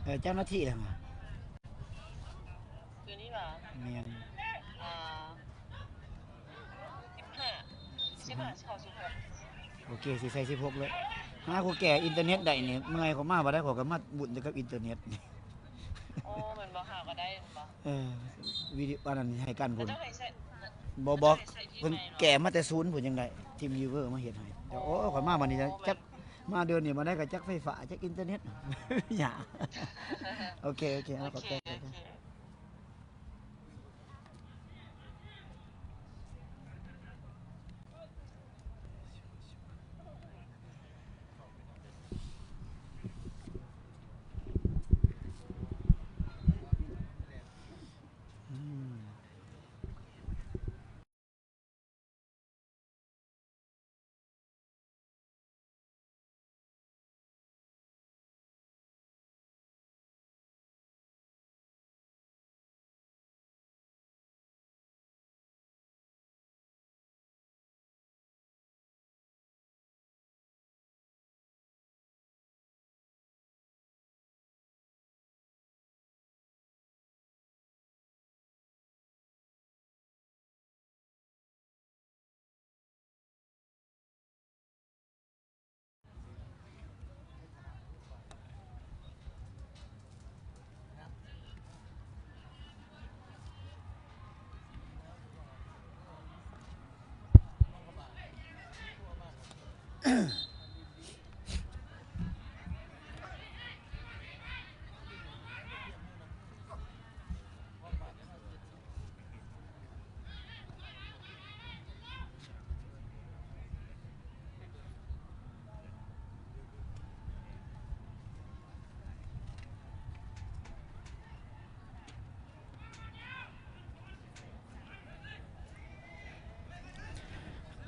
ເອີ ເຈົ້າໜ້າທີ່ແລ້ວຫວາ? ດຽວນີ້ຫວາ? ແມ່ນ. ອ່າ ສິບຫ້າ ສິບຫ້າ ສິບຫົກ ສິບຫົກ. ໂອເຄ ຊິໃສ່ສິບຫົກເລີຍ. ຫາຜູ້ແກ້ອິນເຕີເນັດໄດ້ນີ້ ເມື່ອຍ ຂ້ອຍມາບໍ່ໄດ້ ຂ້ອຍກໍມາວຸ້ນແຕ່ກັບອິນເຕີເນັດ. ອໍ ແມ່ນບໍ່? ຫາກໍໄດ້ແມ່ນບໍ່? ເອີ ວິດີໂອອັນນັ້ນໃຫ້ກັນພຸ້ນ. ບໍ່ ບໍ່ ເພິ່ນແກ້ມາແຕ່ສູນພຸ້ນ ຍັງໄດ້ທີມວີເວີມາເຮັດໃຫ້. ອໍ ໂອ້ ຂ້ອຍມາບັດນີ້ ໂອ້ ຈັກ ມາເດືອນນີ້ມາໄດ້ກໍຈັກໄຟຟ້າ ຈັກອິນເຕີເນັດ ຍາກ. ໂອເຄ ໂອເຄ ເອົາ ໂອເຄ ຂອບໃຈ ໂອເຄ.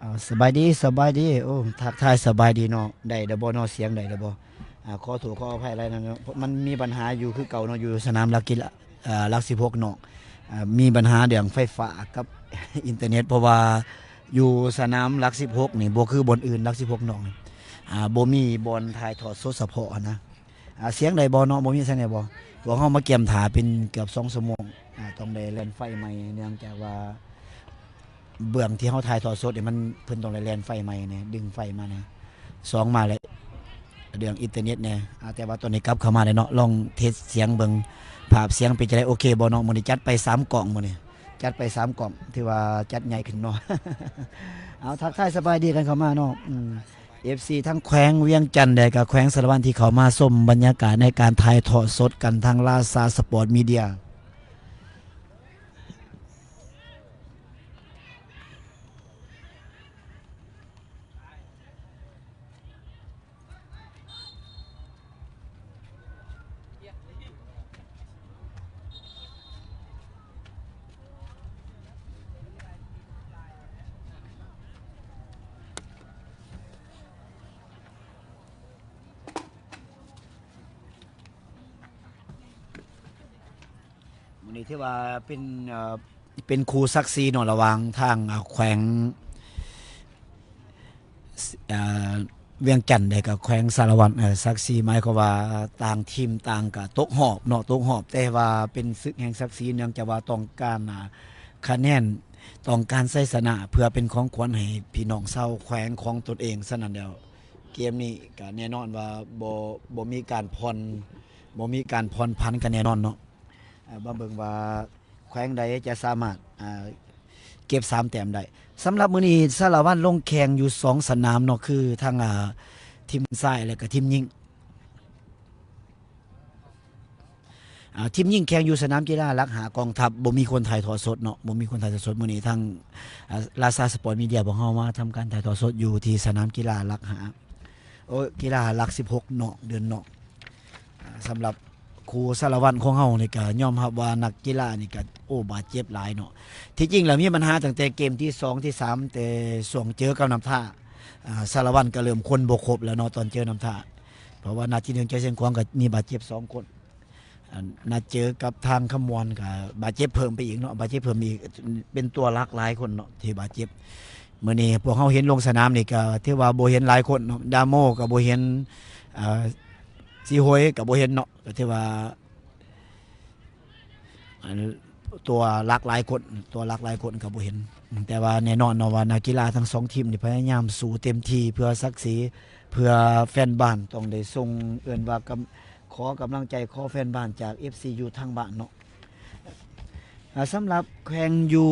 ເອົາ ສະບາຍດີ ສະບາຍດີ. ໂອ້ ທັກທາຍສະບາຍດີເນາະ. ໄດ້ແລ້ວບໍ່ເນາະ? ສຽງໄດ້ແລ້ວບໍ່? ອາ ຂໍໂທດຂໍອະໄພຫຼາຍນະເນາະ ເພາະມັນມີບັນຫາຢູ່ຄືເກົ່າເນາະ ຢູ່ສະໜາມຫຼັກກິລາ ເອີ ຫຼັກສິບຫົກເນາະ. ອາ ມີບັນຫາເລື່ອງໄຟຟ້າກັບອິນເຕີເນັດ ເພາະວ່າຢູ່ສະໜາມຫຼັກສິບຫົກນີ້ ບໍ່ຄືບ່ອນອື່ນ ຫຼັກສິບຫົກນອກນີ້ ອາ ບໍ່ມີບ່ອນຖ່າຍທອດສົດສະເພາະຫັ້ນນະ. ອາ ສຽງໄດ້ບໍ່ເນາະ? ບໍ່ມີສຽງໄດ້ບໍ່? ພວກເຮົາມາກຽມຖ້າເປັນເກືອບສອງຊົ່ວໂມງ ອາ ຕ້ອງໄດ້ແລ່ນໄຟໃໝ່ ເນື່ອງຈາກວ່າເບື້ອງທີ່ເຮົາຖ່າຍທອດສົດນີ້ ມັນ ເພິ່ນຕ້ອງໄດ້ແລ່ນໄຟໃໝ່ແດ່ ດຶງໄຟມາແດ່ ສອງມາແລ້ວ ເລື່ອງອິນເຕີເນັດແດ່. ອາ ແຕ່ວ່າຕອນນີ້ກັບເຂົ້າມາແລ້ວເນາະ ລອງເທສສຽງເບິ່ງ ພາບສຽງເປັນຈັ່ງໃດ ໂອເຄບໍ່ເນາະ? ມື້ນີ້ຈັດໄປສາມກ້ອງ ມື້ນີ້ຈັດໄປສາມກ້ອງ ຖືວ່າຈັດໃຫຍ່ຂຶ້ນເນາະ. ເອົາ ທັກທາຍສະບາຍດີກັນເຂົ້າມາເນາະ ອືມ. ເອັຟຊີ ທັງແຂວງວຽງຈັນ ແລະກະແຂວງສາລະວັນ ທີ່ເຂົ້າມາຊົມບັນຍາກາດໃນການຖ່າຍທອດສົດກັນທາງລາຊາສະປອດມີເດຍ. ມື້ນີ້ຖືວ່າເປັນ ເອີ ເປັນຄູ່ສັກສີເນາະ ລະຫວ່າງທາງ ເອີ ແຂວງ ເອີ ວຽງຈັນ ແລະກະແຂວງສາລະວັນ ເອີ ສັກສີ ໝາຍຄວາມວ່າຕ່າງທີມຕ່າງກະຕົກຮອບເນາະ ຕົກຮອບ ແຕ່ວ່າເປັນສຶກແຫ່ງສັກສີ ເນື່ອງຈາກວ່າຕ້ອງການ ອາ ຄະແນນ ຕ້ອງການໄຊຊະນະ ເພື່ອເປັນຂອງຂວັນໃຫ້ພີ່ນ້ອງຊາວແຂວງຂອງຕົນເອງ. ສະນັ້ນແລ້ວ ເກມນີ້ກະແນ່ນອນວ່າບໍ່ ບໍ່ມີການຜ່ອນ ບໍ່ມີການຜ່ອນຜັນກະແນ່ນອນເນາະ. ເອີ ມາເບິ່ງວ່າແຂວງໃດຈະສາມາດ ເອີ ເກັບສາມແຕ້ມໄດ້. ສຳລັບມື້ນີ້ ສາລະວັນລົງແຂ່ງຢູ່ສອງສະໜາມເນາະ ຄືທັງ ເອີ ທີມຊາຍ ແລະກະທີມຍິງ. ເອີ ທີມຍິງແຂ່ງຢູ່ສະໜາມກິລາຫຼັກຫ້າກອງທັບ ບໍ່ມີຄົນຖ່າຍທອດສົດເນາະ ບໍ່ມີຄົນຖ່າຍທອດສົດ. ມື້ນີ້ທາງ ເອີ ລາຊາສະປອດມີເດຍ ພວກເຮົາມາທຳການຖ່າຍທອດສົດຢູ່ທີ່ສະໜາມກິລາຫຼັກຫ້າ ໂອ້ ກິລາຫຼັກສິບຫົກເນາະ ເດີ່ນເນາະ. ອາ ສຳລັບຄູ່ສາລະວັນຂອງເຮົານີ້ກະຍອມຮັບວ່ານັກກິລານີ້ກະ ໂອ້ ບາດເຈັບຫຼາຍເນາະ. ທີ່ຈິງແລ້ວມີບັນຫາຕັ້ງແຕ່ເກມທີສອງ ທີສາມ ແຕ່ຊ່ວງເຈີກັບນ້ຳທາ ອາ ສາລະວັນກະເລີ່ມຄົນບໍ່ຄົບແລ້ວເນາະ ຕອນເຈີນ້ຳທາ ເພາະວ່ານັດທີໜຶ່ງເຈີຊຽງຂວາງກະມີບາດເຈັບສອງຄົນ ອາ ນັດເຈີກັບທາງຄຳມ່ວນກະບາດເຈັບເພີ່ມໄປອີກເນາະ ບາດເຈັບເພີ່ມອີກເປັນຕົວຫຼັກຫຼາຍຄົນເນາະທີ່ບາດເຈັບ. ມື້ນີ້ພວກເຮົາເຫັນລົງສະໜາມນີ້ກະຖືວ່າບໍ່ເຫັນຫຼາຍຄົນເນາະ ດາໂມກະບໍ່ເຫັນ ອາ ສີໂຫຍກໍບໍ່ເຫັນເນາະ ກໍຖືວ່າ ອັນ ຕົວຫຼັກຫຼາຍຄົນ ຕົວຫຼັກຫຼາຍຄົນກໍບໍ່ເຫັນ. ແຕ່ວ່າແນ່ນອນເນາະວ່ານັກກິລາທັງສອງທີມນີ້ພະຍາຍາມສູ້ເຕັມທີ່ເພື່ອສັກສີ ເພື່ອແຟນບ້ານ ຕ້ອງໄດ້ສົ່ງ ເອີ້ນວ່າກຳ ຂໍກຳລັງໃຈ ຂໍແຟນບ້ານຈາກເອັຟຊີຢູ່ທາງບ້ານເນາະ. ອ່າ ສຳລັບແຂ່ງຢູ່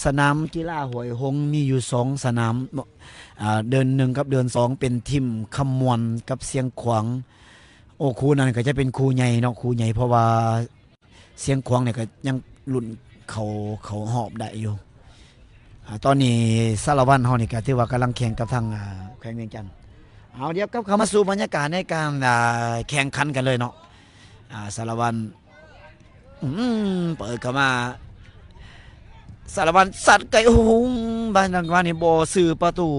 ສະໜາມກິລາຫ້ວຍຫົງ ມີຢູ່ສອງສະໜາມເນາະ ອ່າ ເດີ່ນໜຶ່ງກັບເດີ່ນສອງ ເປັນທີມຄຳມ່ວນກັບຊຽງຂວາງ. ໂອ້ ຄູ່ນັ້ນກໍຈະເປັນຄູ່ໃຫຍ່ເນາະ ຄູ່ໃຫຍ່ ເພາະວ່າຊຽງຂວາງນີ້ກໍຍັງລຸ້ນເຂົ້າ ເຂົ້າຮອບໄດ້ຢູ່. ອ່າ ຕອນນີ້ສາລະວັນເຮົານີ້ກໍຖືວ່າກຳລັງແຂ່ງກັບທາງ ອ່າ ແຂວງວຽງຈັນ. ເອົາ ດຽວກັບເຂົ້າມາສູ່ບັນຍາກາດໃນການ ອ່າ ແຂ່ງຂັນກັນເລີຍເນາະ. ອ່າ ສາລະວັນ ອືມ ເປີດເຂົ້າມາ ສາລະວັນສັດໄກ ໂອ້ໂຫ ບາດຈັງຫວະນີ້ບໍ່ຊື່ປະຕູ.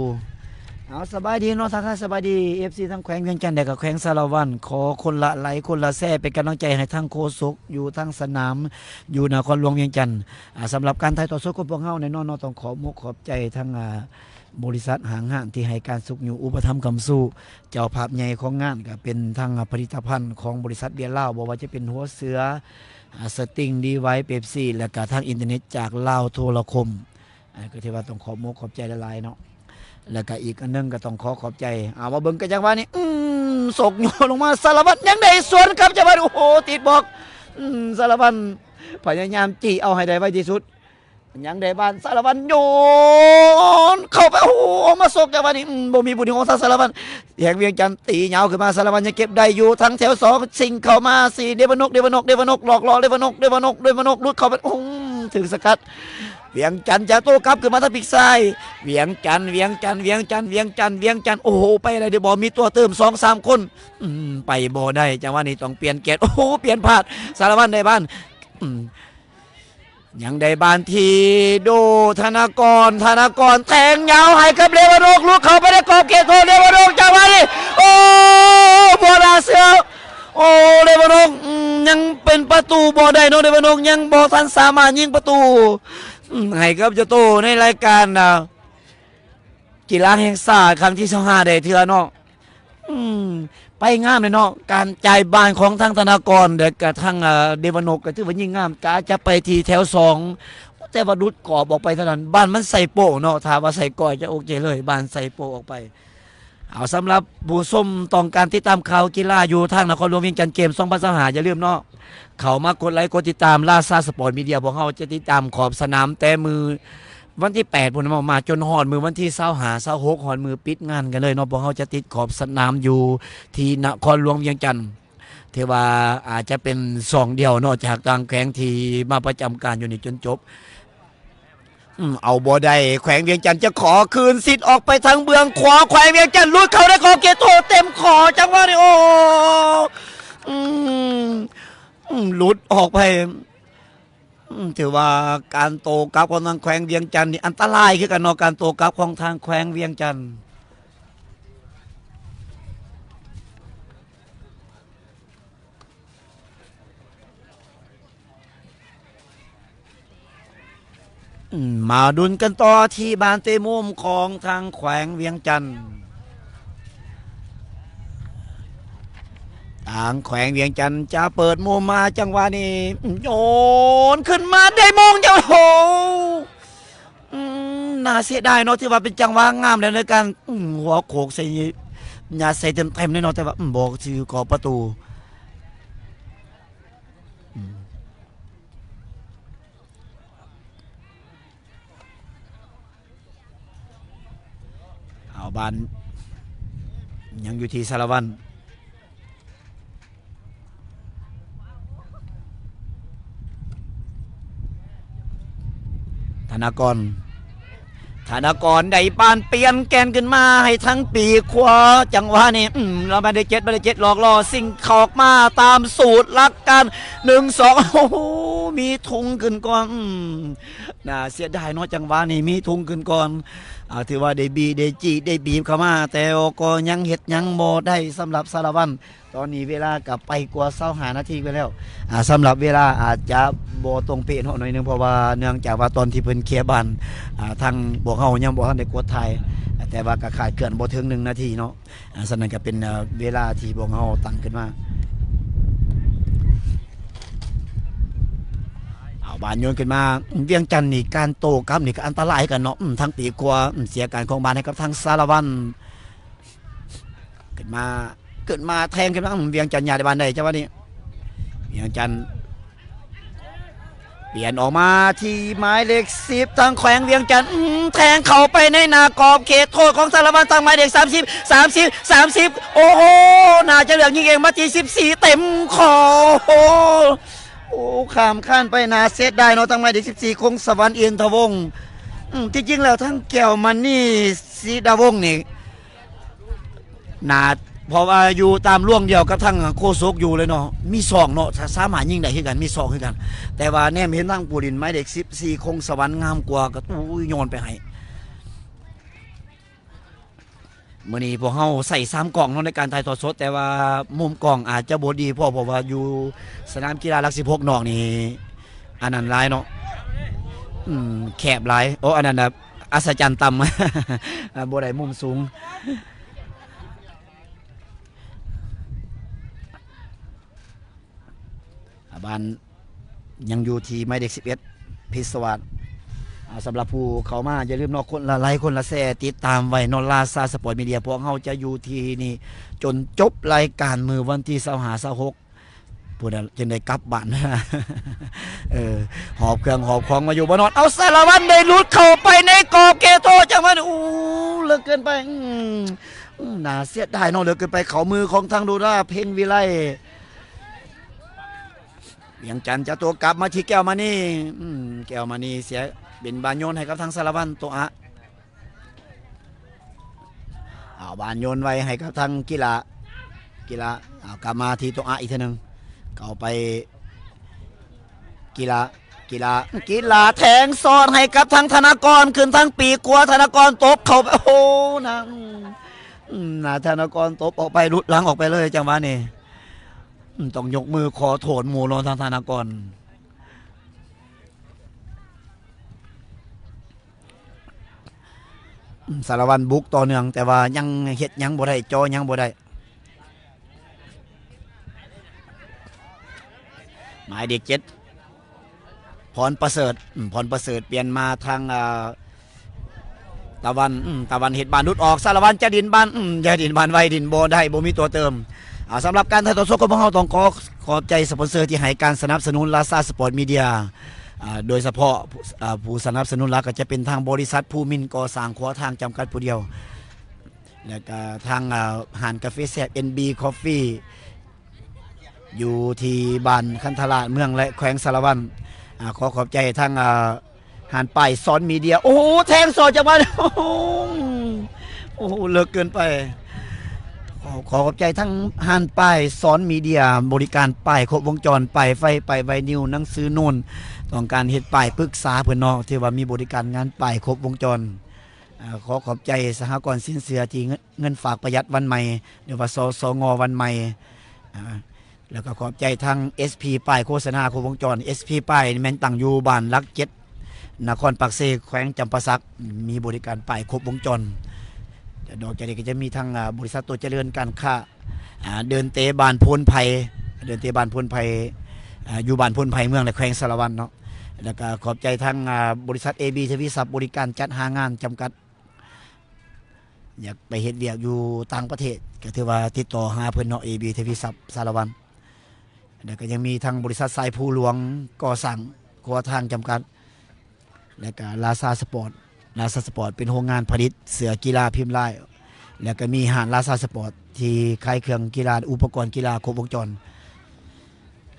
ເອົາ ສະບາຍດີເນາະ ທັກທາຍສະບາຍດີເອັຟຊີ ທັງແຂວງວຽງຈັນ ແລະກະແຂວງສາລະວັນ. ຂໍຄົນລະໄລ ຄົນລະແຊ ເປັນກຳລັງໃຈໃຫ້ທາງໂຄສົກຢູ່ທາງສະໜາມ ຢູ່ນະຄອນຫຼວງວຽງຈັນ. ອ່າ ສຳລັບການຖ່າຍທອດສົດຂອງພວກເຮົາແນ່ນອນເນາະ ຕ້ອງຂໍມຸກຂອບໃຈທາງ ອ່າ ບໍລິສັດຫ້າງຮ້ານທີ່ໃຫ້ການຊຸກຍູ້ອຸປະຖຳຄ້ຳຊູ. ເຈົ້າພາບໃຫຍ່ຂອງງານກໍເປັນທັງຜະລິດຕະພັນຂອງບໍລິສັດເບຍລາວ ບໍ່ວ່າຈະເປັນຫົວເສືອ ອາ ສະຕິງ ດີໄວ ເປັບຊີ ແລະກະທາງອິນເຕີເນັດຈາກລາວໂທລະຄົມ. ອາ ກໍຖືວ່າຕ້ອງຂອບມົກຂອບໃຈຫຼາຍໆເນາະ. ແລະກະອີກອັນໜຶ່ງກໍຕ້ອງຂໍຂອບໃຈ ເອົາ ມາເບິ່ງກັນຈັງຫວະນີ້ ອືມ ສົກໂຍນລົງມາ ສາລະວັນຍັງໄດ້ສວນກັບ ຈັງຫວະນີ້ ໂອ້ໂຫ ຕິດບລັອກ. ອືມ ສາລະວັນພະຍາຍາມຈີ້ເອົາໃຫ້ໄດ້ໄວທີ່ສຸດ. ຍັງໄດ້ບ້ານ ສາລະວັນໂຍນເຂົ້າໄປ ໂອ້ໂຫ ອອກມາສົກ ຈັງຫວະນີ້ ອືມ ບໍ່ມີຜູ້ດຶງອອກ ທາງສາລະວັນ ແຂວງວຽງຈັນຕີຍາວຂຶ້ນມາ ສາລະວັນຍັງເກັບໄດ້ຢູ່ ທາງແຖວສອງ ຊິງເຂົ້າມາ ຊິ ເດວະນົກ ເດວະນົກ ເດວະນົກ ຫຼອກຫຼໍ່ ເດວະນົກ ເດວະນົກ ເດວະນົກ ຫຼຸດເຂົ້າໄປ ອືມ ຖືກສະກັດ ວຽງຈັນຈະໂຕ້ກັບຂຶ້ນມາທາງປີກຊ້າຍ ວຽງຈັນ ວຽງຈັນ ວຽງຈັນ ວຽງຈັນ ວຽງຈັນ ໂອ້ໂຫ ໄປໄດ້ຫຼືບໍ່ ມີຕົວເຕີມສອງສາມຄົນ ອືມ ໄປບໍ່ໄດ້ ຈັງຫວະນີ້ຕ້ອງປ່ຽນແກນ ໂອ້ໂຫ ປ່ຽນພາດ ສາລະວັນໄດ້ບ້ານ ອືມ ຍັງໄດ້ບ້ານທີ່ໂດ ທະນາກອນ ທະນາກອນແທງຍາວໃຫ້ກັບເດວະນົກ ຫຼຸດເຂົ້າໄປໃນຂອບເຂດໂທດ ເດວະນົກ ຈັງຫວະນີ້ ໂອ້ ບໍ່ໜ້າເຊື່ອ ໂອ້ ເດວະນົກ ອືມ ຍັງເປັນປະຕູບໍ່ໄດ້ເນາະ ເດວະນົກຍັງບໍ່ທັນສາມາດຍິງປະຕູ ອືມ ໃຫ້ກັບເຈົ້າໂຕໃນລາຍການ ອ່າ ກິລາແຫ່ງຊາດຄັ້ງທີຊາວຫ້າໄດ້ເທື່ອເນາະ. ອືມ ໄປງາມເລີຍເນາະ ການຈ່າຍບານຂອງທາງທະນາກອນ ແລະກະທາງ ເອີ ເດວະນົກ ກໍຖືວ່າຍິງງາມ ກະຈະໄປທີ່ແຖວສອງ ແຕ່ວ່າຫຼຸດກອບອອກໄປເທົ່ານັ້ນ ບານມັນໃສ່ໂປ້ເນາະ ຖ້າວ່າໃສ່ກ້ອຍຈະໂອເຄເລີຍ ບານໃສ່ໂປ້ອອກໄປ. ເອົາ ສຳລັບຜູ້ຊົມຕ້ອງການຕິດຕາມຂ່າວກິລາຢູ່ທາງນະຄອນຫຼວງວຽງຈັນເກມສອງພັນຊາວຫ້າ ຢ່າລືມເນາະ ເຂົ້າມາກົດໄລກົດຕິດຕາມລາຊາສະປອດມີເດຍ ພວກເຮົາຈະຕິດຕາມຂອບສະໜາມແຕ່ມື້ ວັນທີແປດພຸ້ນເນາະ ມາຈົນຮອດມື້ວັນທີຊາວຫ້າ ຊາວຫົກ ຮອດມື້ປິດງານກັນເລີຍເນາະ ພວກເຮົາຈະຕິດຂອບສະໜາມຢູ່ທີ່ນະຄອນຫຼວງວຽງຈັນ ຖືວ່າອາດຈະເປັນຊ່ອງດຽວເນາະ ຈາກຕ່າງແຂວງທີ່ມາປະຈຳການຢູ່ນີ້ຈົນຈົບ ອືມ ເອົາບໍ່ໄດ້ ແຂວງວຽງຈັນຈະຂໍຄືນສິດອອກໄປທາງເບື້ອງຂວາ ແຂວງວຽງຈັນຫຼຸດເຂົ້າໃນຂອບເຂດໂທດເຕັມຂໍ້ ຈັງຫວະນີ້ ໂອ້ ອືມ ອືມ ຫຼຸດອອກໄປ ອືມ ຖືວ່າການໂຕ້ກັບຂອງທາງແຂວງວຽງຈັນນີ້ອັນຕະລາຍຄືກັນເນາະ ການໂຕ້ກັບຂອງທາງແຂວງວຽງຈັນ ອືມ ມາລຸ້ນກັນຕໍ່ທີ່ບານເຕະມຸມຂອງທາງແຂວງວຽງຈັນ. ທາງແຂວງວຽງຈັນຈະເປີດມຸມມາ ຈັງຫວະນີ້ໂຍນຂຶ້ນມາໄດ້ມົງ ໂອ້ໂຫ ອືມ ໜ້າເສຍດາຍເນາະ ຖືວ່າເປັນຈັງຫວະງາມແລ້ວໃນການ ອືມ ຫົວໂຂກໃສ່ ຍັດໃສ່ເຕັມໆເລີຍເນາະ ແຕ່ວ່າ ອືມ ບໍ່ຖືກກອບປະຕູ ອືມ. ເອົາ ບານຍັງຢູ່ທີ່ສາລະວັນ ທະນາກອນ ທະນາກອນໄດ້ບານປ່ຽນແກນຂຶ້ນມາໃຫ້ທາງປີກຂວາ ຈັງຫວະນີ້ ອືມ ລະມາໄດ້ເຈັດ ມາໄດ້ເຈັດ ຫຼອກຫຼໍ່ ຊິງເຂົ້າອອກມາຕາມສູດຫຼັກການ ໜຶ່ງ ສອງ ໂອ້ໂຫ ມີທຸງຂຶ້ນກ່ອນ ອືມ ໜ້າເສຍດາຍເນາະ ຈັງຫວະນີ້ມີທຸງຂຶ້ນກ່ອນ ອາ ຖືວ່າໄດ້ບີ້ ໄດ້ຈີ້ ໄດ້ບີບເຂົ້າມາ ແຕ່ກໍຍັງເຮັດຫຍັງບໍ່ໄດ້ສຳລັບສາລະວັນ. ຕອນນີ້ເວລາກໍໄປກວ່າຊາວຫ້ານາທີໄປແລ້ວ ອາ ສຳລັບເວລາອາດຈະບໍ່ຕົງເປະເນາະໜ້ອຍໜຶ່ງ ເພາະວ່າເນື່ອງຈາກວ່າຕອນທີ່ເພິ່ນເຄຍບານ ອາ ທາງພວກເຮົາຍັງບໍ່ທັນໄດ້ກົດຖ່າຍ ອາ ແຕ່ວ່າກໍຂາດເຄື່ອນບໍ່ເຖິງໜຶ່ງນາທີເນາະ. ອາ ສະນັ້ນກໍເປັນ ເອີ ເວລາທີ່ພວກເຮົາຕັ້ງຂຶ້ນມາ. ເອົາບານໂຍນຂຶ້ນມາ ວຽງຈັນນີ້ ການໂຕ້ກັບນີ້ກໍອັນຕະລາຍຄືກັນເນາະ. ອືມ ທາງປີກຂວາ ອືມ ເສຍການຄອງບານໃຫ້ກັບທາງສາລະວັນ. ຂຶ້ນມາ ຂຶ້ນມາແທງຂຶ້ນມາ ອືມ ວຽງຈັນຍາດບານໄດ້ ຈັງຫວະນີ້ ວຽງຈັນ ປ່ຽນອອກມາທີ່ໝາຍເລກສິບ ທາງແຂວງວຽງຈັນ ອືມ ແທງເຂົ້າໄປໃນໜ້າກອບເຂດໂທດຂອງສາລະວັນ ທາງໝາຍເລກສາມສິບ ສາມສິບ ສາມສິບ ໂອ້ໂຫ ໜ້າຈະເລືອກຍິງເອງມາທີ່ສິບສີ່ ເຕັມຂໍ້. ໂອ້ ຂ້າມຄານໄປ ໜ້າເສຍດາຍເນາະ ທາງໝາຍເລກສິບສີ່ ຄົງສະຫວັນ ອິນທະວົງ. ອືມ ທີ່ຈິງແລ້ວທາງແກ້ວມະນີ ສີດາວົງນີ້ ໜ້າ ເພາະວ່າຢູ່ຕາມລວງດຽວກັບທາງໂຄສົກຢູ່ເລີຍເນາະ ມີສອງເນາະ ສາ ສາມາດຍິງໄດ້ຄືກັນ ມີສອງຄືກັນ. ແຕ່ວ່າແນມເຫັນທາງຜູ້ຫຼິ້ນໝາຍເລກສິບສີ່ ຄົງສະຫວັນ ງາມກວ່າ ກໍ ໂອ້ຍ ໂຍນໄປໃຫ້. ມື້ນີ້ພວກເຮົາໃຊ້ສາມກ້ອງເນາະ ໃນການຖ່າຍທອດສົດ ແຕ່ວ່າມຸມກ້ອງອາດຈະບໍ່ດີພໍ ເພາະວ່າຢູ່ສະໜາມກິລາຫຼັກສິບຫົກນອກນີ້ ອັນນັ້ນຫຼາຍເນາະ ອືມ ແຄບຫຼາຍ ໂອ້ ອັນນັ້ນນະ ອັດສະຈັນຕ່ຳ ບໍ່ໄດ້ມຸມສູງ. ອາ ບານຍັງຢູ່ທີ່ໝາຍເລກສິບເອັດ ພິດສະຫວາດ. ອາ ສຳລັບຜູ້ເຂົ້າມາ ຢ່າລືມເນາະ ຄົນລະໄລຄ໌ ຄົນລະແຊ ຕິດຕາມໄວ້ເນາະ ລາຊາສະປອດມີເດຍ. ພວກເຮົາຈະຢູ່ທີ່ນີ້ຈົນຈົບລາຍການມື້ວັນທີຊາວຫ້າ ຊາວຫົກ ພຸ້ນນະ ຈຶ່ງໄດ້ກັບບ້ານ ເອີ ຫອບເຄື່ອງຫອບຂອງມາຢູ່ບໍ່ນອນ. ເອົາ ສາລະວັນໄດ້ຫຼຸດເຂົ້າໄປໃນກອບເຂດໂທດ ຈັງຫວະນີ້ ໂອ້ ເລິກເກີນໄປ ອືມ ໜ້າເສຍດາຍເນາະ ເລິກເກີນໄປ ເຂົ້າມືຂອງທາງໂດລາ ເພັງວິໄລ. ວຽງຈັນຈະໂຕ້ກັບມາທີ່ແກ້ວມະນີ ອືມ ແກ້ວມະນີເສຍ ເປັນບານໂຍນໃຫ້ກັບທາງສາລະວັນ ໂຕອະ ເອົາບານໂຍນໄວ້ໃຫ້ກັບທາງກິລາ ກິລາ ເອົາກັບມາທີ່ໂຕອະອີກເທື່ອໜຶ່ງ ເຂົ້າໄປ ກິລາ ກິລາ ກິລາແທງສອດໃຫ້ກັບທາງທະນາກອນ ຂຶ້ນທາງປີກຂວາ ທະນາກອນຕົບເຂົ້າໄປ ໂອ້ ນາ ອືມ ນາ ທະນາກອນຕົບອອກໄປ ຫຼຸດຫຼັງອອກໄປເລີຍ ຈັງຫວະນີ້ ອືມ ຕ້ອງຍົກມືຂໍໂທດໝູ່ເນາະ ທາງທະນາກອນ. ອືມ ສາລະວັນບຸກຕໍ່ເນື່ອງ ແຕ່ວ່າຍັງເຮັດຫຍັງບໍ່ໄດ້ ເຈາະຫຍັງບໍ່ໄດ້. ໝາຍເລກເຈັດ ພອນປະເສີດ ອືມ ພອນປະເສີດ ປ່ຽນມາທາງ ອາ ຕາວັນ ອືມ ຕາວັນເຮັດບານຫຼຸດອອກ ສາລະວັນຈະດິນບານ ອືມ ຢ່າດິນບານໄວ ດິນບໍ່ໄດ້ ບໍ່ມີຕົວເຕີມ. ອາ ສຳລັບການຖ່າຍທອດສົດຂອງພວກເຮົາ ຕ້ອງຂໍຂອບໃຈສະປອນເຊີທີ່ໃຫ້ການສະໜັບສະໜູນ ລາຊາສະປອດມີເດຍ ອາ ໂດຍສະເພາະ ອາ ຜູ້ສະໜັບສະໜູນຫຼັກກໍຈະເປັນທາງບໍລິສັດພູມິນກໍ່ສ້າງຂົວທາງຈຳກັດຜູ້ດຽວ ແລະກະທາງ ອາ ຮ້ານກາເຟແຊບ ເອັນ ບີ ຄອບຟີ ຢູ່ທີ່ບ້ານຄັນທະລາດ ເມືອງ ແລະ ແຂວງສາລະວັນ. ອາ ຂໍຂອບໃຈທາງ ອາ ຮ້ານປ້າຍສອນມີເດຍ ໂອ້ໂຫ ແທງສອດຈາກບ້ານ ໂອ້ໂຫ ເລິກເກີນໄປ. ຂໍ ຂໍຂອບໃຈທາງຮ້ານປ້າຍສອນມີເດຍ ບໍລິການປ້າຍຄົບວົງຈອນ ປ້າຍໄຟ ປ້າຍໄວນິວ ໜັງສືໂນນ ຕ້ອງການເຮັດປ້າຍປຶກສາເພິ່ນເນາະ ຖືວ່າມີບໍລິການງານປ້າຍຄົບວົງຈອນ. ອາ ຂໍຂອບໃຈສະຫະກອນສິນເຊື່ອທີ່ເງິນ ເງິນຝາກປະຢັດວັນໃໝ່ ຫຼືວ່າ ສສງ ວັນໃໝ່ ອາ ແລ້ວກໍຂອບໃຈທາງ ເອສ ພີ ປ້າຍໂຄສະນາຄົບວົງຈອນ ເອສ ພີ ປ້າຍ ແມ່ນຕັ້ງຢູ່ບ້ານຫຼັກເຈັດ ນະຄອນປາກເຊ ແຂວງຈຳປາສັກ ມີບໍລິການປ້າຍຄົບວົງຈອນ. ແລະນອກຈາກນີ້ກໍຈະມີທາງ ອາ ບໍລິສັດໂຕຈະເລີນການຄ້າ ອາ ເດີ່ນເຕບ້ານໂພນໄພ ເດີ່ນເຕບ້ານໂພນໄພ ອາ ຢູ່ບ້ານໂພນໄພ ເມືອງ ແລະ ແຂວງສາລະວັນເນາະ. ແລ້ວກໍຂອບໃຈທາງ ອາ ບໍລິສັດ ເອ ບີ ທະວີຊັບ ບໍລິການຈັດຫາງານຈຳກັດ. ຢາກໄປເຮັດວຽກຢູ່ຕ່າງປະເທດ ກໍຖືວ່າຕິດຕໍ່ຫາເພິ່ນເນາະ ເອ ບີ ທະວີຊັບ ສາລະວັນ. ແລ້ວກໍຍັງມີທັງບໍລິສັດສາຍພູຫຼວງກໍ່ສ້າງຂົວທາງຈຳກັດ ແລ້ວກໍລາຊາສະປອດ ລາຊາສະປອດເປັນໂຮງງານຜະລິດເສື້ອກິລາພິມລາຍ ແລ້ວກໍມີຮ້ານລາຊາສະປອດທີ່ຂາຍເຄື່ອງກິລາ ອຸປະກອນກິລາຄົບວົງຈອນ.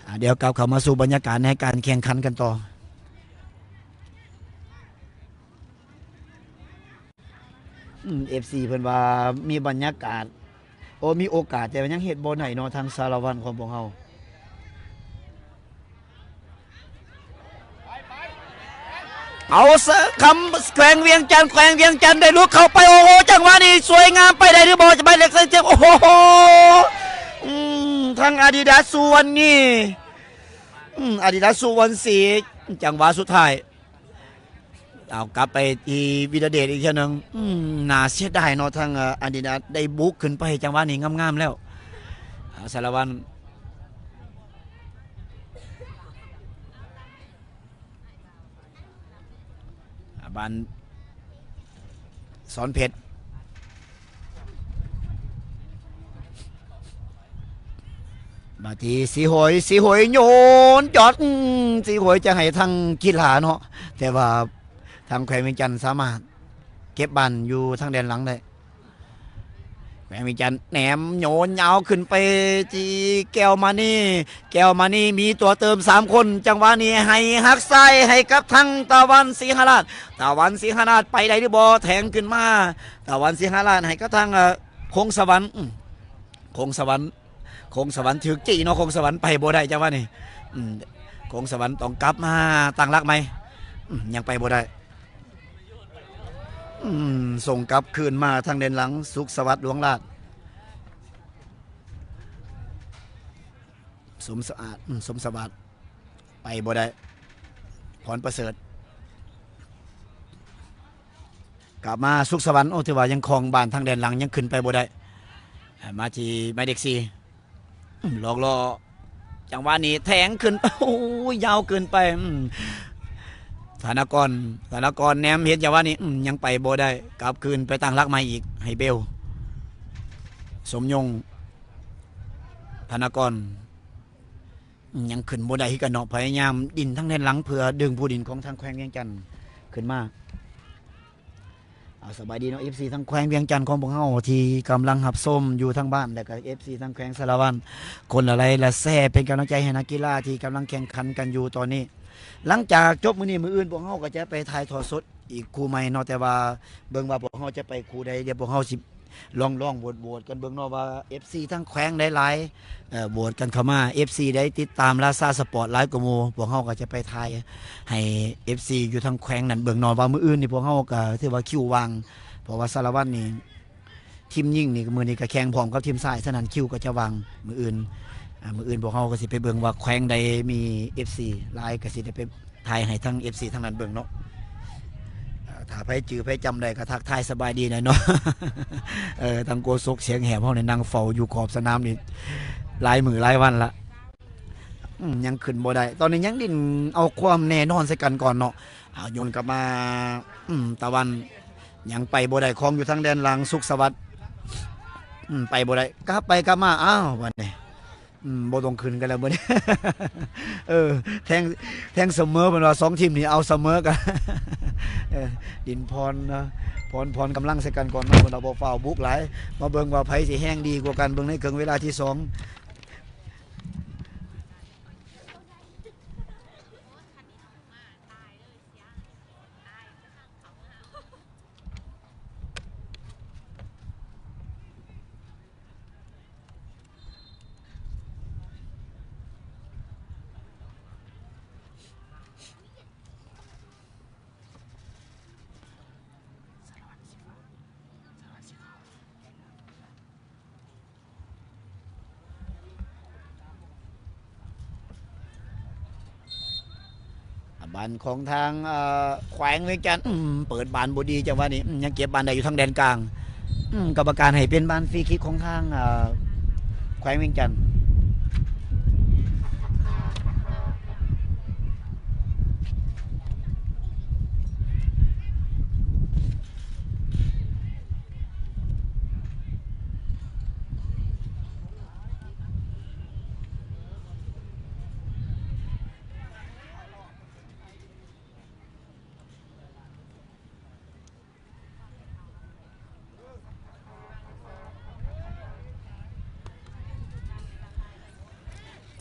ອາ ດຽວກັບເຂົ້າມາສູ່ບັນຍາກາດໃນການແຂ່ງຂັນກັນຕໍ່. ອືມ ເອັຟຊີ ເພິ່ນວ່າມີບັນຍາກາດ ໂອ້ ມີໂອກາດ ແຕ່ວ່າຍັງເຮັດບໍ່ໄດ້ເນາະ ທາງສາລະວັນຂອງພວກເຮົາ. ເອົາ ຄຳ ແຂວງວຽງຈັນ ແຂວງວຽງຈັນໄດ້ຫຼຸດເຂົ້າໄປ ໂອ້ໂຫ ຈັງຫວະນີ້ສວຍງາມ ໄປໄດ້ຫຼືບໍ່ ໝາຍເລກສິບເຈັດ ໂອ້ໂຫ ອືມ ທາງອາດີດາສ ສຸວັນນີ ອືມ ອາດີດາສ ສຸວັນສີ ຈັງຫວະສຸດທ້າຍ ເອົາກັບໄປທີ່ວິລະເດດອີກເທື່ອໜຶ່ງ. ອືມ ໜ້າເສຍດາຍເນາະ ທາງ ເອີ ອາດີດາສໄດ້ບຸກຂຶ້ນໄປ ຈັງຫວະນີ້ງາມໆແລ້ວ. ເອົາ ສາລະວັນ ອາ ບ້ານສອນເພັດ ມາທີ່ສີໂຫຍ, ສີໂຫຍໂຍນຈອດ, ອືມ ສີໂຫຍຈະໃຫ້ທາງກິລາເນາະ, ແຕ່ວ່າທາງແຂວງວຽງຈັນສາມາດເກັບບານຢູ່ທາງແດນຫຼັງໄດ້. ແຂວງວຽງຈັນແໜມໂຍນຍາວຂຶ້ນໄປທີ່ແກ້ວມະນີ, ແກ້ວມະນີມີຕົວເຕີມສາມຄົນ, ຈັງຫວະນີ້ໃຫ້ຫັກຊ້າຍໃຫ້ກັບທາງຕາວັນສີຫະລາດ, ຕາວັນສີຫະລາດໄປໄດ້ຫຼືບໍ່? ແທງຂຶ້ນມາ ຕາວັນສີຫະລາດໃຫ້ກັບທາງ ເອີ ຄົງສະຫວັນ, ອືມ ຄົງສະຫວັນ ຄົງສະຫວັນຖືກຈີ້ເນາະ, ຄົງສະຫວັນໄປບໍ່ໄດ້ຈັງຫວະນີ້. ອືມ ຄົງສະຫວັນຕ້ອງກັບມາຕັ້ງຫຼັກໃໝ່, ອືມ ຍັງໄປບໍ່ໄດ້. ອືມ ສົ່ງກັບຄືນມາທາງແດນຫຼັງ ສຸກສະຫວັດ ຫຼວງລາດ, ສົມສະອາດ ອືມ ສົມສະຫວັດ ໄປບໍ່ໄດ້, ພອນປະເສີດ ກັບມາ ສຸກສະຫວັນ ໂອ້ ຖືວ່າຍັງຄອງບານທາງແດນຫຼັງ ຍັງຂຶ້ນໄປບໍ່ໄດ້. ມາທີ່ໝາຍເລກສີ່ ອືມ ຫຼອກລໍ້ ຈັງຫວະນີ້ແທງຂຶ້ນ ໂອ້ຍ ຍາວເກີນໄປ. ອືມ ທະນາກອນ ທະນາກອນແນມເຫັນ ຈັງຫວະນີ້ ອືມ ຍັງໄປບໍ່ໄດ້, ກັບຄືນໄປຕັ້ງຫຼັກໃໝ່ອີກ ໃຫ້ເບວ ສົມຍົງ ທະນາກອນ ອືມ ຍັງຂຶ້ນບໍ່ໄດ້ຄືກັນເນາະ, ພະຍາຍາມດິນທາງແດນຫຼັງ ເພື່ອດຶງຜູ້ຫຼິ້ນຂອງທາງແຂວງວຽງຈັນຂຶ້ນມາ. ເອົາ ສະບາຍດີເນາະ ເອັຟຊີ ທາງແຂວງວຽງຈັນຂອງພວກເຮົາທີ່ກຳລັງຮັບຊົມຢູ່ທາງບ້ານ ແລະກະ ເອັຟຊີ ທາງແຂວງສາລະວັນ ກົດລະໄລກ໌ລະແຊ ເປັນກຳລັງໃຈໃຫ້ນັກກິລາທີ່ກຳລັງແຂ່ງຂັນກັນຢູ່ຕອນນີ້. ຫຼັງຈາກຈົບມື້ນີ້ ມື້ອື່ນພວກເຮົາກໍຈະໄປຖ່າຍທອດສົດອີກຄູ່ໃໝ່ເນາະ, ແຕ່ວ່າເບິ່ງວ່າພວກເຮົາຈະໄປຄູ່ໃດ, ດຽວພວກເຮົາຊິລອງ ລອງໂຫວດ ໂຫວດກັນເບິ່ງເນາະວ່າ ເອັຟຊີ ທາງແຂວງຫຼາຍໆ ເອີ ໂຫວດກັນເຂົ້າມາ. ເອັຟຊີ ໄດ້ຕິດຕາມລາຊາສະປອດຫຼາຍກວ່າໝູ່, ພວກເຮົາກໍຈະໄປຖ່າຍໃຫ້ ເອັຟຊີ ຢູ່ທາງແຂວງນັ້ນເບິ່ງເນາະ ວ່າມື້ອື່ນນີ້ພວກເຮົາກໍຖືວ່າຄິວວ່າງ ເພາະວ່າສາລະວັນນີ້ ທີມຍິງນີ້ ມື້ນີ້ກໍແຂ່ງພ້ອມກັບທີມຊາຍ, ສະນັ້ນຄິວກໍຈະວ່າງມື້ອື່ນ. ອາ ມື້ອື່ນພວກເຮົາກໍຊິໄປເບິ່ງວ່າແຂວງໃດມີ ເອັຟຊີ ຫຼາຍ ກໍຊິໄດ້ໄປ ຖ່າຍໃຫ້ທາງ ເອັຟຊີ ທາງນັ້ນເບິ່ງເນາະ. ເອີ ຖ້າໃຜຈື່ໃຜຈຳໄດ້ກໍທັກທາຍສະບາຍດີແດ່ເນາະ. ເອີ ທາງໂຄສົກສຽງແຫບເຮົານີ້ນັ່ງເຝົ້າຢູ່ຂອບສະໜາມນີ້ຫຼາຍມື້ຫຼາຍວັນລະ. ອືມ ຍັງຂຶ້ນບໍ່ໄດ້, ຕອນນີ້ຍັງດິ້ນເອົາຄວາມແນ່ນອນໃສ່ກັນກ່ອນເນາະ. ເອົາ ໂຍນກັບມາ ອືມ ຕາວັນ ຍັງໄປບໍ່ໄດ້, ຄອງຢູ່ທາງແດນຫຼັງ ສຸກສະຫວັດ ອືມ ໄປບໍ່ໄດ້, ກັບໄປກັບມາ ອ້າວ ບັດນີ້ ອືມ ບໍ່ຕ້ອງຂຶ້ນກັນແລ້ວບັດນີ້. ເອີ ແທງ ແທງສະເໝີ ເພິ່ນວ່າສອງທີມນີ້ເອົາສະເໝີກັນ. ເອີ ດິນຜ່ອນນະ ຜ່ອນ ຜ່ອນກຳລັງໃສ່ກັນກ່ອນເນາະ, ເພິ່ນວ່າບໍ່ຟ້າວບຸກຫຼາຍ, ມາເບິ່ງວ່າໃຜຊິແຮງດີກວ່າກັນ ເບິ່ງໃນເຄິ່ງເວລາທີສອງ. ບານຂອງທາງ ເອີ ແຂວງວຽງຈັນ ອືມ ເປີດບານບໍ່ດີ ຈັງຫວະນີ້ ອືມ ຍັງເກັບບານໄດ້ຢູ່ທາງແດນກາງ. ອືມ ກຳມະການໃຫ້ເປັນບານຟຣີຄິກຂອງທາງ ເອີ ແຂວງວຽງຈັນ.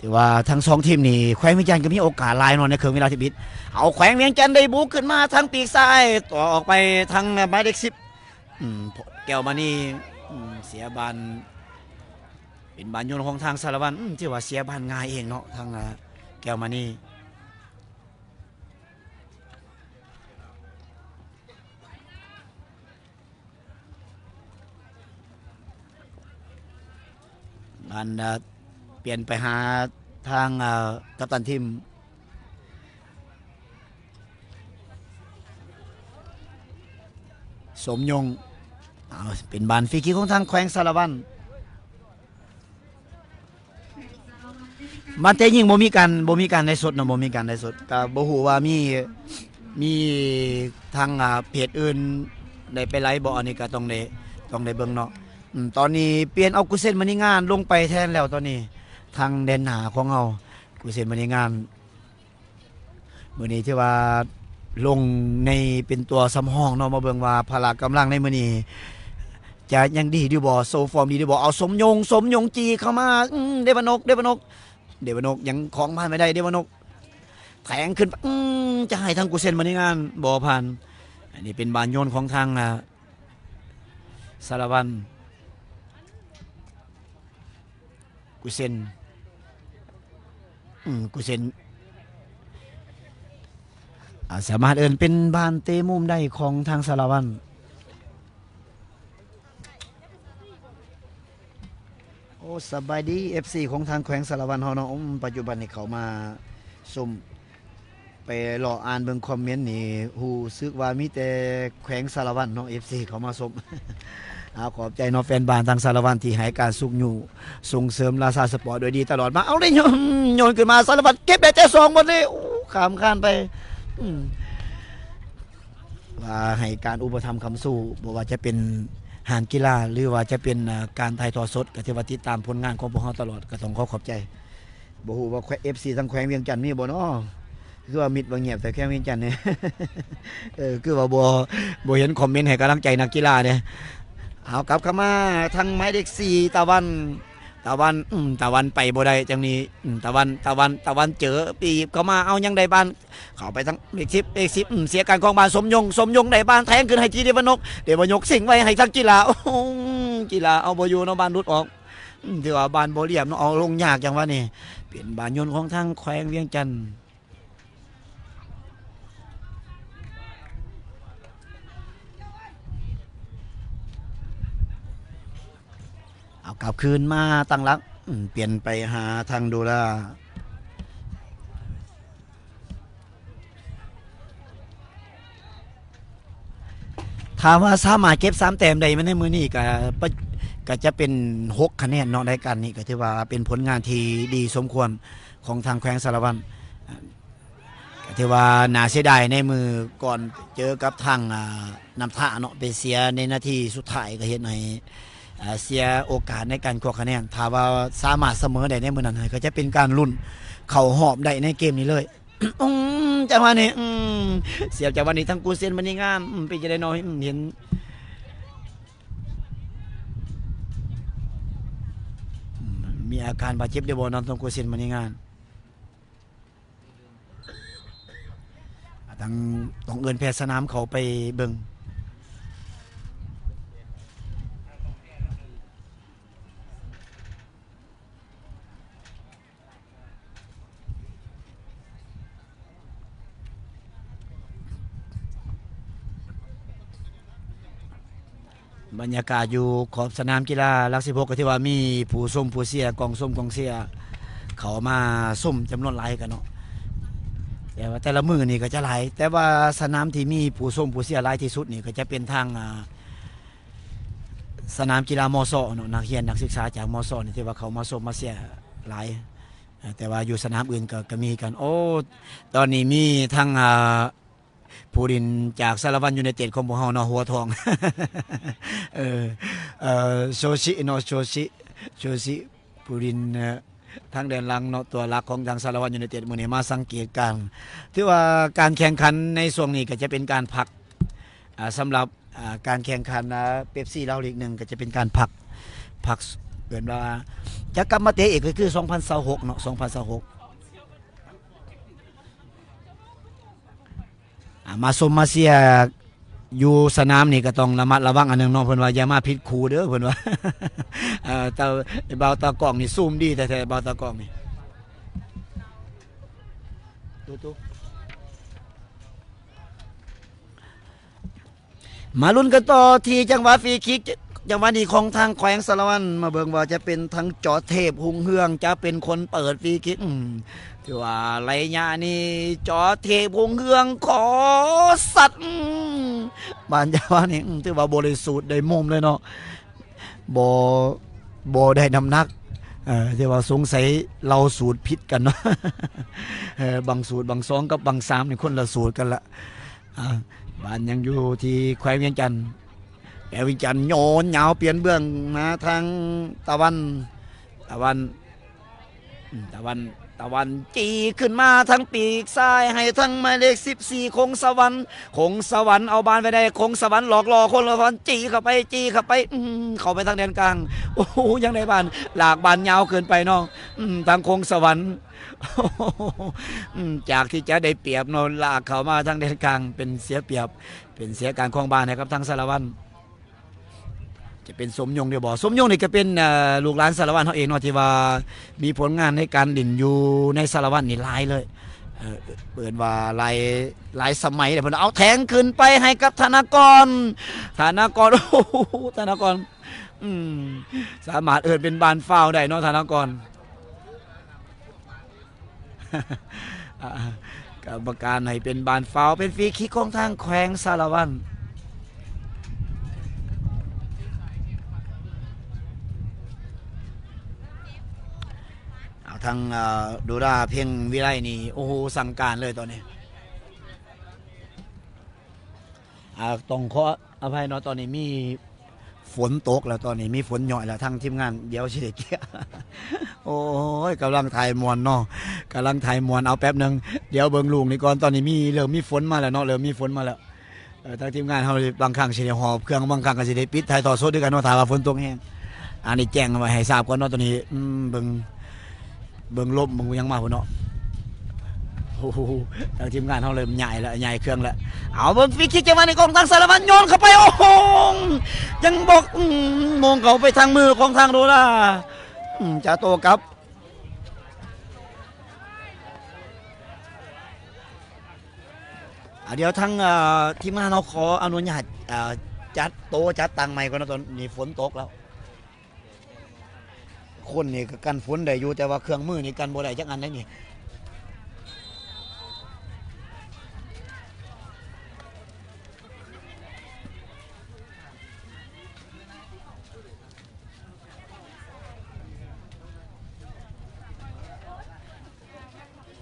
ຖືວ່າທັງສອງທີມນີ້ ແຂວງວຽງຈັນກໍມີໂອກາດຫຼາຍເນາະ ໃນເຄິ່ງເວລາທຳອິດ. ເອົາ ແຂວງວຽງຈັນໄດ້ບຸກຂຶ້ນມາທາງປີກຊ້າຍ ຕໍ່ອອກໄປທາງໝາຍເລກສິບ ອືມ ແກ້ວມະນີ ອືມ ເສຍບານ ເປັນບານໂຍນຂອງທາງສາລະວັນ ອືມ ຖືວ່າເສຍບານງ່າຍເອງເນາະ ທາງ ເອີ ແກ້ວມະນີ. ອັນ ເອີ ປ່ຽນໄປຫາທາງ ເອີ ກັບຕັນທີມ. ສົມຍົງ ເອົາ ເປັນບານຟຣີຄິກຂອງທາງແຂວງສາລະວັນ. ບານເຕະຍິງບໍ່ມີການ ບໍ່ມີການໄລສົດເນາະ ບໍ່ມີການໄລສົດ ກະບໍ່ຮູ້ວ່າມີ ມີທາງ ອາ ເພຈອື່ນໄດ້ໄປໄລບໍ່ ອັນນີ້ກະຕ້ອງໄດ້ ຕ້ອງໄດ້ເບິ່ງເນາະ. ອືມ ຕອນນີ້ປ່ຽນເອົາກຸເຊນ ມະນີງານລົງໄປແທນແລ້ວ ຕອນນີ້ທາງແດນໜ້າຂອງເຮົາ ກຸເຊນ ມະນີງານ ມື້ນີ້ຖືວ່າລົງໃນເປັນຕົວສຳຮອງເນາະ ມາເບິ່ງວ່າພະລະກຳລັງໃນມື້ນີ້ຈະຍັງດີຫຼືບໍ່ ໂຊຟອມດີຫຼືບໍ່. ເອົາ ສົມຍົງ ສົມຍົງຈີ້ເຂົ້າມາ ອືມ ເດວານົກ ເດວານົກ ເດວານົກຍັງຄອງບານໄວ້ໄດ້ ເດວານົກແທງຂຶ້ນ ອືມ ຈະໃຫ້ທາງກຸເຊນ ມະນີງານ ບໍ່ຜ່ານ. ອັນນີ້ເປັນບານໂຍນຂອງທາງ ອາ ສາລະວັນ. ກຸເຊນ ອືມ ກຸເຊນ ອາ ສາມາດເອີ້ນເປັນບານເຕະມຸມໄດ້ຂອງທາງສາລະວັນ. ໂອ້ ສະບາຍດີ ເອັຟຊີ ຂອງທາງແຂວງສາລະວັນເຮົາເນາະ. ອືມ ປັດຈຸບັນນີ້ເຂົ້າມາຊົມ ໄປເລາະອ່ານເບິ່ງຄອມເມັນນີ້ ຮູ້ສຶກວ່າມີແຕ່ແຂວງສາລະວັນເນາະ ເອັຟຊີ ເຂົ້າມາຊົມ. ເອົາ ຂອບໃຈເນາະ ແຟນບານທາງສາລະວັນທີ່ໃຫ້ການຊຸກຍູ້ສົ່ງເສີມລາຊາສະປອດໂດຍດີຕະຫຼອດມາ. ເອົາເດ້ ໂຍນ ໂຍນຂຶ້ນມາ ສາລະວັນເກັບໄດ້ແຕ່ສອງໝົດເລີຍ ໂອ້ ຂ້າມຄານໄປ ອືມ ວ່າໃຫ້ການອຸປະຖຳຄ້ຳຊູ ບໍ່ວ່າຈະເປັນຮ້ານກິລາ ຫຼືວ່າຈະເປັນ ອາ ການຖ່າຍທອດສົດ ກະຖືວ່າຕິດຕາມຜົນງານຂອງພວກເຮົາຕະຫຼອດ ກະຕ້ອງຂໍຂອບໃຈ. ບໍ່ຮູ້ວ່າແຂວງ ເອັຟຊີ ທາງແຂວງວຽງຈັນມີບໍ່ເນາະ ຄືວ່າມິດວ່າງຽບແຕ່ແຂວງວຽງຈັນນີ້ ເອີ ຄືວ່າບໍ່ ບໍ່ເຫັນຄອມເມັນໃຫ້ກຳລັງໃຈນັກກິລາເດ້. ເອົາ ກັບເຂົ້າມາທາງໝາຍເລກສີ່ ຕາວັນ ຕາວັນ ອືມ ຕາວັນໄປບໍ່ໄດ້ຈັ່ງນີ້ ອືມ ຕາວັນ ຕາວັນ ຕາວັນເຈີ ປີບເຂົ້າມາ ເອົາ ຍັງໄດ້ບານ ເຂົ້າໄປທາງເລກສິບ ເລກສິບ ອືມ ເສຍການຄອງບານ ສົມຍົງ ສົມຍົງໄດ້ບານແທງຂຶ້ນໃຫ້ທີ່ເດວານົກ ເດວານົກເສັງໄວ້ໃຫ້ທາງກິລາ ໂອ້ໂຫ ກິລາເອົາບໍ່ຢູ່ເນາະ ບານຫຼຸດອອກ. ອືມ ຖືວ່າບານບໍ່ລຽບເນາະ ເອົາລົງຍາກຈັ່ງຫວະນີ້ ເປັນບານໂຍນຂອງທາງແຂວງວຽງຈັນ. ເອົາ ກັບຄືນມາຕັ້ງຫຼັກ ອືມ ປ່ຽນໄປຫາທາງໂດລາ. ຖ້າວ່າສາມາດເກັບສາມແຕ້ມໄດ້ໃນມື້ນີ້ ກະ ກະຈະເປັນຫົກຄະແນນເນາະ ໃນການນີ້ ກະຖືວ່າເປັນຜົນງານທີ່ດີສົມຄວນຂອງທາງແຂວງສາລະວັນ ກະຖືວ່າໜ້າເສຍດາຍໃນມື້ກ່ອນເຈີກັບທາງ ອາ ນ້ຳທາເນາະ ໄປເສຍໃນນາທີສຸດທ້າຍ ກະເຮັດໃຫ້ ອາ ເສຍໂອກາດໃນການຄວ້າຄະແນນ. ຖ້າວ່າສາມາດສະເໝີໄດ້ໃນມື້ນັ້ນ ກະຈະເປັນການລຸ້ນເຂົ້າຮອບໄດ້ໃນເກມນີ້ເລີຍ. ອືມ ຈັງຫວະນີ້ ອືມ ສຽບຈັງຫວະນີ້ ທາງກູເຊນ ມະນີງານ ອືມ ເປັນຈັ່ງໃດເນາະ ອືມ ເຫັນ ອືມ ມີອາການບາດເຈັບຢູ່ບໍ່ເນາະ ທາງກູເຊນ ມະນີງານ? ອາ ຕ້ອງ ຕ້ອງເອີ້ນແພດສະໜາມເຂົ້າໄປເບິ່ງ. ບັນຍາກາດຢູ່ຂອບສະໜາມກິລາຫຼັກສິບຫົກ ກໍຖືວ່າມີຜູ້ຊົມຜູ້ເຊຍ ກອງຊົມກອງເຊຍເຂົ້າມາຊົມຈຳນວນຫຼາຍກັນເນາະ ແຕ່ວ່າແຕ່ລະມື້ນີ້ກໍຈະຫຼາຍ ແຕ່ວ່າສະໜາມທີ່ມີຜູ້ຊົມຜູ້ເຊຍຫຼາຍທີ່ສຸດນີ້ ກໍຈະເປັນທາງ ອາ ສະໜາມກິລາ ມສ ເນາະ ນັກຮຽນນັກສຶກສາຈາກ ມສ ນີ້ ທີ່ວ່າເຂົ້າມາຊົມມາເຊຍຫຼາຍ ແຕ່ວ່າຢູ່ສະໜາມອື່ນກໍ ກໍມີກັນ. ໂອ້ ຕອນນີ້ມີທັງ ອາ ຜູ້ຫຼິ້ນຈາກສາລະວັນຢູໄນເຕັດຂອງພວກເຮົາເນາະ ຫົວທອງ ເອີ ເອີ ໂຊຊິເນາະ ໂຊຊິ ໂຊຊິ ຜູ້ຫຼິ້ນ ເອີ ທາງແດນຫຼັງເນາະ ຕົວຫຼັກຂອງທາງສາລະວັນຢູໄນເຕັດ ມື້ນີ້ມາສັງເກດການ ຖືວ່າການແຂ່ງຂັນໃນຊ່ວງນີ້ກໍຈະເປັນການພັກ ອາ ສຳລັບ ອາ ການແຂ່ງຂັນ ອາ ເປັບຊີລາວລີກໜຶ່ງ ກໍຈະເປັນການພັກ ພັກ ເອີ້ນວ່າຈະກັບມາເຕະອີກ ກໍຄືສອງພັນຊາວຫົກເນາະ ສອງພັນຊາວຫົກ. ອາ ມາຊົມມາເຊຍຢູ່ສະໜາມນີ້ກໍຕ້ອງລະມັດລະວັງອັນໜຶ່ງເນາະ ເພິ່ນວ່າຢ່າມາຜິດຄູ່ເດີ ເພິ່ນວ່າ ເອີ ແຕ່ບ່າວຕາກ້ອງນີ້ຊູມດີແທ້ໆ ບ່າວຕາກ້ອງນີ້ ມາລຸ້ນກັນຕໍ່ທີ່ຈັງຫວະຟຣີຄິກ ຈັງຫວະນີ້ຂອງທາງແຂວງສາລະວັນ ມາເບິ່ງວ່າຈະເປັນທາງຈອດເທບຮຸ່ງເຮືອງ ຈະເປັນຄົນເປີດຟຣີຄິກ. ອືມ ຖືວ່າໄລຍະນີ້ຈອດເທບຮຸ່ງເຮືອງຂໍສັດ. ອືມ ບານຈັງຫວະນີ້ ອືມ ຖືວ່າບໍ່ໄດ້ສູດໄດ້ມຸມເລີຍເນາະ. ບໍ່ ບໍ່ໄດ້ນ້ຳໜັກ. ເອີ ແຕ່ວ່າສົງໄສເຮົາສູດຜິດກັນເນາະ. ເອີ ບັງສູດ ບັງສອງ ກັບບັງສາມນີ້ຄົນລະສູດກັນລະ. ອ່າ ບານຍັງຢູ່ທີ່ແຂວງວຽງຈັນ. ແຂວງວຽງຈັນໂຍນຍາວປ່ຽນເບື້ອງມາທາງຕາວັນ ຕາວັນ ອືມ ຕາວັນ ຕາວັນຈີ້ຂຶ້ນມາທາງປີກຊ້າຍ ໃຫ້ທາງໝາຍເລກສິບສີ່ ຄົງສະຫວັນ. ຄົງສະຫວັນເອົາບານໄວ້ໄດ້ ຄົງສະຫວັນຫຼອກລໍ້ຄົງສະຫວັນ ຈີ້ເຂົ້າໄປ ຈີ້ເຂົ້າໄປ ອືມ ເຂົ້າໄປທາງແດນກາງ. ໂອ້ໂຫ ຍັງໄດ້ບານ ລາກບານຍາວເກີນໄປເນາະ. ອືມ ທາງຄົງສະຫວັນ ອືມ ຈາກທີ່ຈະໄດ້ປຽບເນາະ ລາກເຂົ້າມາທາງແດນກາງ ເປັນເສຍປຽບ ເປັນເສຍການຄອງບານໃຫ້ກັບທາງສາລະວັນ. ຈະເປັນສົມຍົງເດບໍ່? ສົມຍົງນີ້ກໍເປັນ ເອີ ລູກຫຼານສາລະວັນເຮົາເອງເນາະ ທີ່ວ່າມີຜົນງານໃນການຫຼິ້ນຢູ່ໃນສາລະວັນນີ້ຫຼາຍເລີຍ. ເອີ ເອີ້ນວ່າຫຼາຍ ຫຼາຍສະໄໝແລ້ວ. ເພິ່ນເອົາແທງຂຶ້ນໄປໃຫ້ກັບທະນາກອນ ທະນາກອນ ໂອ້ໂຫ ທະນາກອນ ອືມ ສາມາດເອີ້ນເປັນບານຟາວໄດ້ເນາະ ທະນາກອນ. ອ່າ ກຳມະການໃຫ້ເປັນບານຟາວ ເປັນຟຣີຄິກຂອງທາງແຂວງສາລະວັນ. ເອົາ ທາງ ເອີ ໂດດາ ເພັງວິໄລນີ້ ໂອ້ໂຫ ສັ່ງການເລີຍຕອນນີ້. ອ່າ ຕ້ອງຂໍອະໄພເນາະ ຕອນນີ້ມີຝົນຕົກແລ້ວ ຕອນນີ້ມີຝົນຍ້ອຍແລ້ວ ທາງທີມງານດຽວຊິໄດ້ເກຍ. ໂອ້ຍ ກຳລັງຖ່າຍມ່ວນເນາະ ກຳລັງຖ່າຍມ່ວນ. ເອົາແປັບໜຶ່ງ ດຽວເບິ່ງລູກນີ້ກ່ອນ. ຕອນນີ້ມີ ເລີ່ມມີຝົນມາແລ້ວເນາະ ເລີ່ມມີຝົນມາແລ້ວ. ເອີ ທາງທີມງານເຮົາບາງຄັ້ງຊິໄດ້ຫອບເຄື່ອງ ບາງຄັ້ງກໍຊິໄດ້ປິດຖ່າຍທອດສົດຄືກັນເນາະ ຖ້າວ່າຝົນຕົກແຮງ. ອັນນີ້ແຈ້ງໄວ້ໃຫ້ຊາບກ່ອນເນາະ ຕອນນີ້ ອືມ ເບິ່ງ ເບິ່ງລົມເບິ່ງຫຍັງມາພຸ້ນເນາະ. ໂອ້ໂຫ ທາງທີມງານເຮົາເລີ່ມຍ້າຍແລ້ວ ຍ້າຍເຄື່ອງແລ້ວ. ເອົາ ເບິ່ງຟຣີຄິກຈັງຫວະນີ້ຂອງທາງສາລະວັນ ໂຍນເຂົ້າໄປ ໂອ້ໂຫ ຍັງບອກ ອືມ ໂມງເຂົ້າໄປທາງມືຂອງທາງໂດລາ ອືມ ຈະໂຕ້ກັບ. ອ່າ ດຽວທາງ ເອີ ທີມງານເຮົາຂໍອະນຸຍາດ ເອີ ຈັດໂຕະຈັດຕັ່ງໃໝ່ກ່ອນເນາະ ຕອນນີ້ຝົນຕົກແລ້ວ. ຄົນນີ້ກໍກັນຝົນໄດ້ຢູ່ ແຕ່ວ່າເຄື່ອງມືນີ້ກັນບໍ່ໄດ້ຈັກອັນໃດນີ້.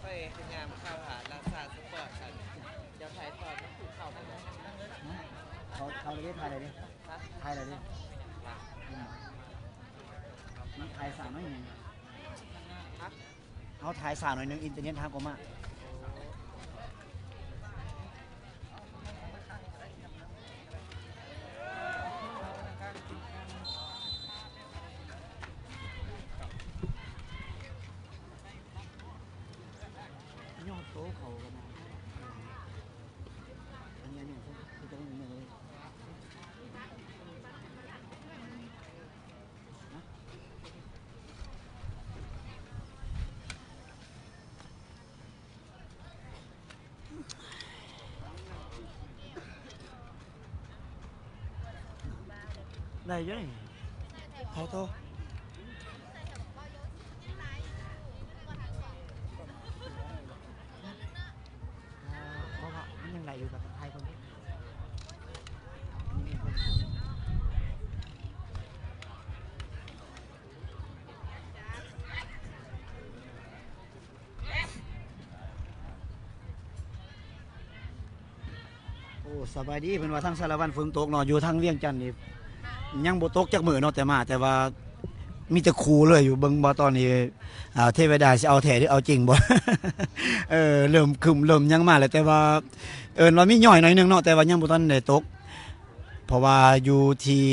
ຂ້ອຍພະຍາຍາມເຂົ້າຫາລັກສາສະປອດ ຄັນເຈົ້າຖ່າຍທອດມັນຖືກເຂົ້າໄປແລ້ວ. ເຂົ້າ ເຂົ້າເລີຍເດ້ ຖ່າຍເລີຍເດ້. ຮະ? ຖ່າຍເລີຍເດ້. ອືມ ຖ່າຍສາວໜ້ອຍໜຶ່ງ. ຮະ? ເຮົາຖ່າຍສາວໜ້ອຍໜຶ່ງ ອິນເຕີເນັດຫາກໍມາ. ຍອດໂຕເຂົາກໍມາ ອັນນີ້ ອັນນີ້ຄືຈະໄດ້ເງິນເລີຍ. ໄດ້ຢູ່ນີ້ ຖ່າຍຕໍ່. ເພາະວ່າມັນຍັງໄດ້ຢູ່ ກໍຕ້ອງຖ່າຍເບິ່ງ. ໂອ້ ສະບາຍດີ. ເພິ່ນວ່າທາງສາລະວັນຝົນຕົກເນາະ ຢູ່ທາງວຽງຈັນນີ້ຍັງບໍ່ຕົກຈັກມື້ເນາະ ແຕ່ມາ ແຕ່ວ່າມີແຕ່ຂູ່ເລີຍຢູ່. ເບິ່ງບໍ່ຕອນນີ້ ອ່າ ເທວະດາຊິເອົາແທ້ຫຼືເອົາຈິງບໍ່? ເອີ ເລີ່ມຄຶ້ມເລີ່ມຫຍັງມາແລ້ວ ແຕ່ວ່າເອີ້ນວ່າມີຍ້ອຍໜ້ອຍໜຶ່ງເນາະ ແຕ່ວ່າຍັງບໍ່ທັນໄດ້ຕົກ ເພາະວ່າຢູ່ທີ່